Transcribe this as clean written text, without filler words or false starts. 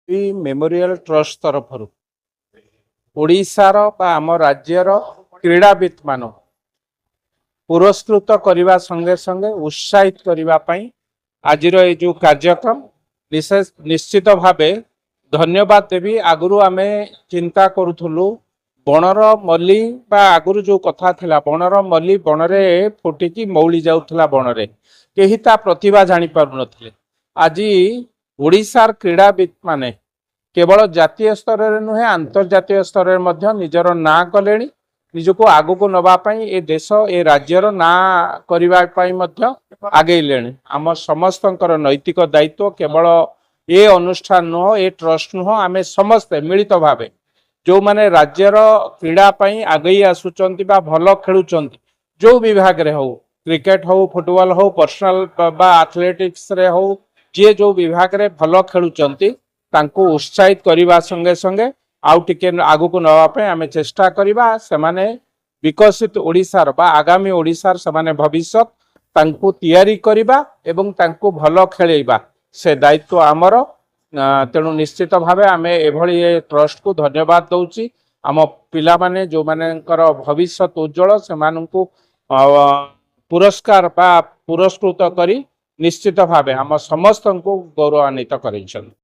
Memorial trust ତରଫରୁ ଓଡ଼ିଶାର ବା ଆମ ରାଜ୍ୟର କ୍ରୀଡ଼ାବିତ୍ ମାନଙ୍କୁ ପୁରସ୍କୃତ କରିବା ସଙ୍ଗେ ସଙ୍ଗେ ଉତ୍ସାହିତ କରିବା ପାଇଁ ଆଜିର ଏଇ ଯେଉଁ କାର୍ଯ୍ୟକ୍ରମ, ବିଶେଷ ନିଶ୍ଚିତ ଭାବେ ଧନ୍ୟବାଦ ଦେବି। ଆଗରୁ ଆମେ ଚିନ୍ତା କରୁଥିଲୁ ବଣର ମଲ୍ଲି ବା ଆଗରୁ ଯେଉଁ କଥା ଥିଲା, ବଣର ମଲ୍ଲି ବଣରେ ଫୁଟିକି ମଉଳି ଯାଉଥିଲା, ବଣରେ କେହି ତା ପ୍ରତିଭା ଜାଣିପାରୁନଥିଲେ। ଆଜି ଓଡ଼ିଶାର କ୍ରୀଡ଼ାବିତ୍ ମାନେ କେବଳ ଜାତୀୟ ସ୍ତରରେ ନୁହେଁ, ଆନ୍ତର୍ଜାତୀୟ ସ୍ତରରେ ମଧ୍ୟ ନିଜର ନାଁ କଲେଣି। ନିଜକୁ ଆଗକୁ ନେବା ପାଇଁ, ଏ ଦେଶ ଏ ରାଜ୍ୟର ନାଁ କରିବା ପାଇଁ ମଧ୍ୟ ଆଗେଇଲେଣି। ଆମ ସମସ୍ତଙ୍କର ନୈତିକ ଦାୟିତ୍ୱ, କେବଳ ଏ ଅନୁଷ୍ଠାନ ନୁହଁ, ଏ ଟ୍ରଷ୍ଟ ନୁହଁ, ଆମେ ସମସ୍ତେ ମିଳିତ ଭାବେ ଯେଉଁମାନେ ରାଜ୍ୟର କ୍ରୀଡ଼ା ପାଇଁ ଆଗେଇ ଆସୁଛନ୍ତି ବା ଭଲ ଖେଳୁଛନ୍ତି, ଯେଉଁ ବିଭାଗରେ ହଉ, କ୍ରିକେଟ ହଉ, ଫୁଟବଲ ହଉ, ପର୍ସନାଲ ବା ଆଥଲେଟିକ୍ସରେ ହଉ, ଯିଏ ଯେଉଁ ବିଭାଗରେ ଭଲ ଖେଳୁଛନ୍ତି, ତାଙ୍କୁ ଉତ୍ସାହିତ କରିବା ସଙ୍ଗେ ସଙ୍ଗେ ଆଉ ଟିକେ ଆଗକୁ ନେବା ପାଇଁ ଆମେ ଚେଷ୍ଟା କରିବା। ସେମାନେ ବିକଶିତ ଓଡ଼ିଶାର ବା ଆଗାମୀ ଓଡ଼ିଶାର ସେମାନେ ଭବିଷ୍ୟତ, ତାଙ୍କୁ ତିଆରି କରିବା ଏବଂ ତାଙ୍କୁ ଭଲ ଖେଳେଇବା, ସେ ଦାୟିତ୍ୱ ଆମର। ତେଣୁ ନିଶ୍ଚିତ ଭାବେ ଆମେ ଏଭଳି ଏ ଟ୍ରଷ୍ଟକୁ ଧନ୍ୟବାଦ ଦଉଛି। ଆମ ପିଲାମାନେ, ଯେଉଁମାନଙ୍କର ଭବିଷ୍ୟତ ଉଜ୍ଜଳ, ସେମାନଙ୍କୁ ପୁରସ୍କାର ବା ପୁରସ୍କୃତ କରି ନିଶ୍ଚିତ ଭାବେ ଆମ ସମସ୍ତଙ୍କୁ ଗୌରବାନ୍ୱିତ କରିଛନ୍ତି।